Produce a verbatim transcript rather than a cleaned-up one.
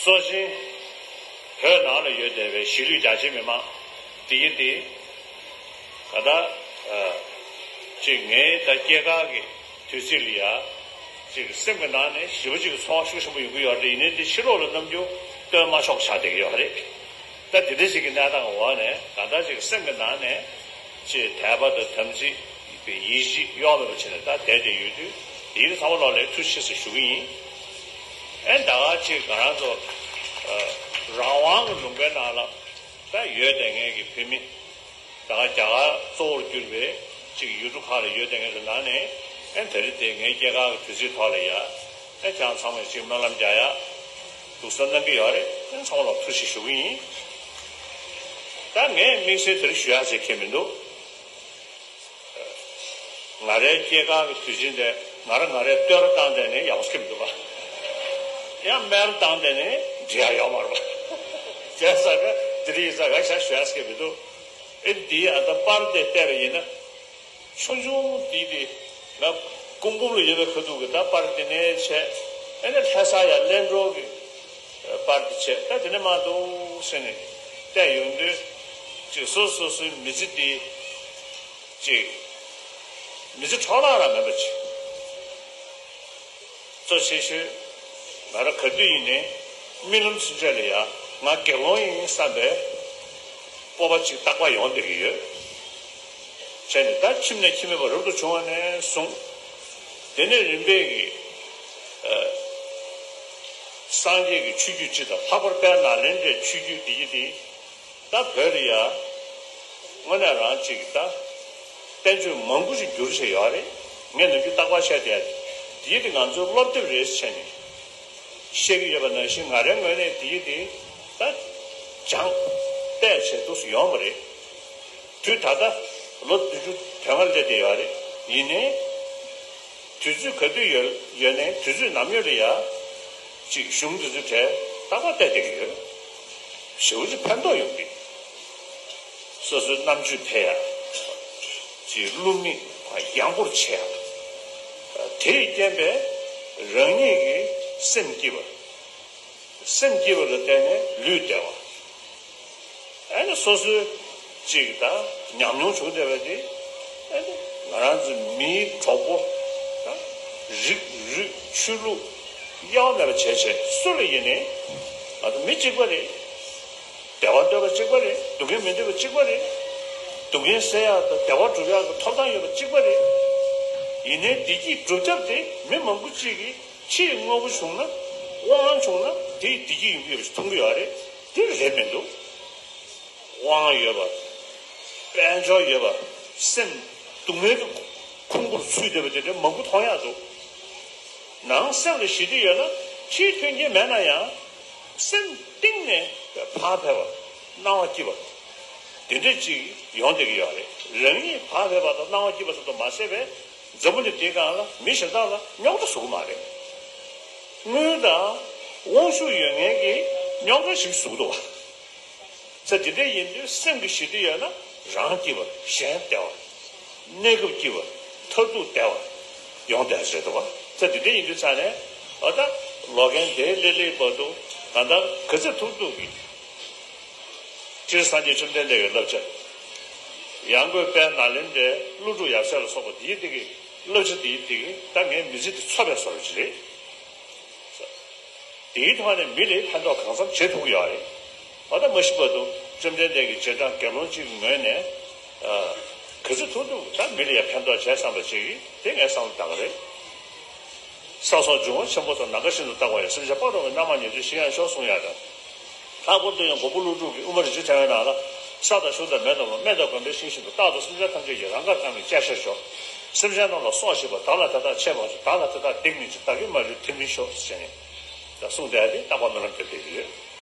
སྲོག་ཤིང་བོད་ནང་ལ་ཡོད་བསྡད་པའི་གཞིས་ལུས་རྒྱ་ཆེ་མི་མང་དེ་ཡི་དེ་ག་ད་ཅིག་ངའི་ད་སྐྱེས་སྐར་གྱི་དུས་ཚིགས་ལ་ཡ་ཅིག་སེམས་ཀྱི་ནང་ནས་ཞེ་པོ་ཅིག་ཚོར་བ་ཤུགས་ཆེན་པོ་ཡོང་གི་ཡོད་རེད། ཡིན་ནའི་དེ་ཕྱི་ལོགས་ལ་རྣམ་འགྱུར་སྟོན་མ་ཆོག་ཆགས་བསྡད་ཀྱི་ཡོད་རེད། ད་དེ་འདྲ་ཞིག་གི་གནས་སྟངས་འོག་ནས་ད་ལྟ་ཅིག་སེམས་ཀྱི་ནང་ནས་ཅིག་དད་པ་དང་དམ་ཚིག་གི་ཡིད་ཆེས་གཡོ་མེད་པ་བྱས་ནས་ད་བསྡད་བསྡད་ཡོད་དུས་དེའི་ཚང་མ་ལོག་ལ་ཐུགས་རྗེ་ཆེ་ཞུ་གི་ཡིན། ཨེ་ད་ག་ཅིག་ང་རང་ཚོ་རང་དབང་གི་ལུང་པའི་ནང་ལ་ད་ཡོད་བསྡད་མཁན་གྱི་བོད་མི་ད་ག་རྒྱ་གར་གཙོ་བོར་གྱུར་པའི་ཅིག་ཡུལ་གྲུ་ཁག་ལ་ཡོད་བསྡད་མཁན་གྱི་ནང་ནས་ཨེ་ད་རེས་དེ་ངའི་སྐྱེས་སྐར་གྱི་དུས་ཚིགས་ཐོག་ལ་ཡ། ཨེ་ཁྱེད་རང་ཚང་མས་ཅིག་སྨོན་ལམ་རྒྱག་ཡ། ཐུགས་བསམ་གནང་གི་ཡོད་རེད། ཨེ་ཚང་མ་ལ་ཐུགས་རྗེ་ཆེ་ཞུ་གི་ཡིན། ད་ངས་དམིགས་བསལ་དེ་རིང་ཞུ་ཡ་ཟེར་མཁན་མི་འདུག་ང་རའི་སྐྱེས་སྐར་གྱི་དུས་ཆེན་དེ་ང་རང་ང་རའི་བསྟོད་ར་བཏང་བསྡད་ནས་ཡག་པོ་ཟེར་མི་འདུག་པ། ཡང་སྨད་ར་བཏང་བསྡད་ནས་འགྲིག་ཡ་ཡོད་མ་རེད་པ། བྱས་ཙང་དེ་རིང་ཡིན་ཙང་ང་ཞག་ཞུ་ཡ་ཟེར་མཁན་མི་འདུག་ཨེ་འདིའི་ཨ་ད་པར་དེ་བལྟས་པ་ཡིན་ན། ཆུང་ཆུང་དེ་དེ་ང་སྐུ་འབུམ་ལ་ཡོད་པའི་ཁ་ཐུག་གི་ད་པར་དེ་ནས་བྱས། ཨ་ནི་ལྷ་ས་ཡ་གླེ་འགྲོ་གི་པར་དེ་བྱས། ད་དེ་ནས་མ་འདུག་ཟེར་ནས་བལྟས་ཡོང་དུས་ཅིག་སོ་སོ་སོའི་མི་ཚེ་དེ་ཅིག་མི་ཚེ་འཕྲོ་བརླག་རང་མེད་པ་ཅིག་གཙོ་ཆེ་ཤོས་ང་རང་ག་དུས་ཡིན་ནའི་རྨི་ལམ་ཚུན་ཆད་ལ་ཡ་ང་དགེ་སློང་ཡིན་བསམ་པའི་སྤོབས་པ་ཅིག་རྟག་པར་ཡོང་བསྡད་ཀྱི་ཡོད། བྱས་ནས་ད་ཁྱིམ་ནས་ཁྱིམ་མེད་པར་རབ་ཏུ་བྱུང་བ་ནས་བཟུང་། དེ་ནས་རིམ་པས་ཀྱི་ཨ་སངས་རྒྱས་ཀྱི་ཆོས་བརྒྱུད་སྤྱི་དང་ལྷག་པར་དཔལ་ནཱ་ལེནྡྲའི་ཆོས་བརྒྱུད་འདི་ཡི་སྟེང་ད་བོད་ལ་ཡ། དངོས་གནས་རང་གཅིག་གི་ད། བསྟན་བཅོས་མང་པོ་ཞིག་བསྒྱུར་བྱས་ཡོད་རེད། ངས་ནམ་རྒྱུན་རྟག་པར་བཤད་བསྡད་ཡ། དེའི་དེ་ང་ཚོའི་སློབ་དེབ་རེད་ཟེར་ནས་བཤད་ཀྱི་ཡོད་པ་ནང་བཞིན་ང་རའི་ངོས་ནས་དེའི་དེ་ད་སྦྱངས་བལྟས་བྱས་འདུག་སེ་ཡོང་བ་རེད། དུས་ད་ལྟ་ལོ་བདུན་ཅུ་དོན་ལྔ་སླེབས་བསྡད་ཡོད་རེད། ཡིན་ནའི། དུས་ཚོད་ག་དུས་ཡོད་ཡོད་ནའི་དུས་ཚོད་ནམ་ཡོད་ལ་ཡ། ཅིག་གཞུང་དེ་ཚོའི་གྲས་རྟག་པར་བལྟས་བསྡད་ཀྱི་ཡོད། ཞེ་པོ་ཅིག་ཕན་ཐོགས་ཡོང་གི། སོ་སོའི་རྣམ་དཔྱོད་འཕེལ་ཡ། ཅིག་བསླུ་མེད་ཡངས་པོར་བྱེད་ཡ། དེས་རྐྱེན་པས་རང་ཉིད་ཀྱི་སེམས་སྐྱིད་པ། སེམས་སྐྱིད་པ་ལ་བརྟེན་ནས་ལུས་བདེ་བ། ཨ་ནི་སོ་སོའི་ཅིག་དང་ཉམས་མྱོང་བྱུང་བསྡད་པ་དེ། ཨ་ནི་ང་རང་ཚོ་མིའི་གྲོགས་པོ་དང་། རིགས་རུས་ཆོས་ལུགས་དབྱེ་བ་མེད་པ་བྱས་བྱས་སུ་ལ་ཡིན་ནའི་ང་ཚོ་མི་གཅིག་པ་རེད། བདེ་བ་འདོད་པ་གཅིག་པ་རེད། སྡུག་བསྔལ་མི་འདོད་པ་གཅིག་པ་རེད། སྡུག་བསྔལ་སེལ་ཡག་དང་བདེ་བ་སྒྲུབ་ཡག་གི་ཐོབ་ཐང་ཡོད་པ་གཅིག་པ་རེད། ཡིན་ནའི་བདེ་སྐྱིད་སྒྲུབ་ཐབས་དེ་མི་མང་པོ་གཅིག་གིས། ཕྱི་ཡི་དངོས་པོ་བྱུང་ན། དབང་བྱུང་ན་དེ་བདེ་སྐྱིད་ཡོང་གི་ཡོད་པ་ཞིག་མཐོང་གི་ཡོད་རེད། དེ་རེད་མི་འདུག་དབང་ཡོད་པ། དཔལ་འབྱོར་ཡོད་པ། སེམས་སྡུག་བསྔལ་གྱི་ཁུང་བུར་ཚུད་བསྡད་པ་དེ་འདྲ་མང་པོ་མཐོང་ཡག་འདུག་ནང་སེམས་ལ་ཞི་བདེ་ཡོད་ན་ཕྱིའི་མཐུན་རྐྱེན་མེད་ན་ཡང་། སེམས་གཏིང་ནས་བག་ཕེབས་པ། སྣང་བ་སྐྱིད་པ། དེ་འདྲ་ཅིག་ཡོང་བསྡད་ཀྱི་ཡོད་རེད། རང་ཉིད་བག་ཕེབས་པ་དང་སྣང་བ་སྐྱིད་པ་ཙམ་དུ་མ་ཟད་པའི། འཛམ་བུ་གླིང་འདིའི་སྒང་ལ་མི་གཞན་དག་ལ་རྙོག་དྲ་བཟོ་གི་མ་རེད། དངུལ་དང་དབང་ཤུགས་ཡོད་མཁན་གྱིས་རྙོག་དྲ་ཞིག་བཟོ་གི་འདུག་བ། ཚེ་འདི་འདྲ་ཡིན་དུས་སེམས་ཀྱི་ཞི་བདེ་ཡོད་ན་རང་སྐྱིད་པ། གཞན་བདེ་བ། གནས་སྐབས་སྐྱིད་པ། མཐར་ཐུག་བདེ་བ་ཡོང་བསྡད་རེད་འདུག་བ། ཚེ་འདི་འདྲ་ཡིན་དུས་ཙང་ནས་ཨ་ད་ལོ་རྒན་དེ་སླེབས་སླེབས་བར་དུ་ད་ལྟ་ག་ཚོད་ཐུབ་ཐུབ་ཀྱིས། སྤྱིར་སངས་རྒྱས་བཅོམ་ལྡན་འདས་ཀྱི་བསླབ་བྱ། ཡང་སྒོས་དཔལ་ནཱ་ལེནྡྲའི་ཀླུ་སྒྲུབ་ཡབ་སྲས་ལ་སོགས་པ་འདིའི་སྟེང་གི་བསླབ་བྱ་འདིའི་སྟེང་གི་ད་ངའི་མི་ཚེ་འདི་འཚོ་བའི་བཟོ་འདྲ་ཅིག་རེད། དེའི་ཐོག་ནས་མི་ལ་ཕན་ཐོགས་གང་འཚམ་བྱེད་ཐུབ་ཀྱི་ཡོད་རེད། འོ་ད་མ་གཞི་བར་དུ་བཅོམ་ལྡན་འདས་ཀྱི་རྗེས་འབྲང་དགེ་སློང་གཅིག་གི་ངོས་ནས་ག་ཚོད་ཐུབ་ཐུབ་ད་མི་ལ་ཡང་ཕན་ཐོགས་བྱས་བསམ་པ་ཅིག་དེ་ངའི་བསམ་བློ་བཏང་གི་རེད། ས་སོགས་འབྱུང་བ་ཆེན་པོ་སོགས་ནམ་མཁའ་བཞིན་དུ་རྟག་པ་ཡི་སེམས་ཅན་སྤངས་རྟོགས་པའི་རྣལ་མ་ཉིད་དུ་ཞི་ཡང་ཤོག་གསུང་ཡག་དང་། ལྷག་པར་དུ་ཡང་མགོན་པོ་ཀླུ་སྒྲུབ་ཀྱིས་དབུ་མ་རིན་ཆེན་ཕྲེང་བའི་ནང་ལ། ས་དང་ཆུ་དང་མེ་དང་ལོ། སྨན་དང་གོམས་པའི་ཤིང་བཞིན་དུ། རྟག་ཏུ་སེམས་ཅན་ཐམས་ཅད་ཀྱི་རང་དགར་གཏང་བའི་བཅའ་ཤེས་ཤོག། སེམས་ཅན་རྣམས་ལ་སྲོག་བཞིན་པ། བདག་ལ་དེ་དག་ཆད་པར་ཤོག། བདག་ལ་དེ་དག་སྡིག་མི་འཇུག། བདག་གིས་མ་ལུས་དེ་མི་ཤོག་ཟེར་ནས་ད་གསུངས་བསྡད་དེ་རྟག་པར་སྨོན་ལམ་བརྒྱབ་བསྡད་ཀྱི་ཡོད།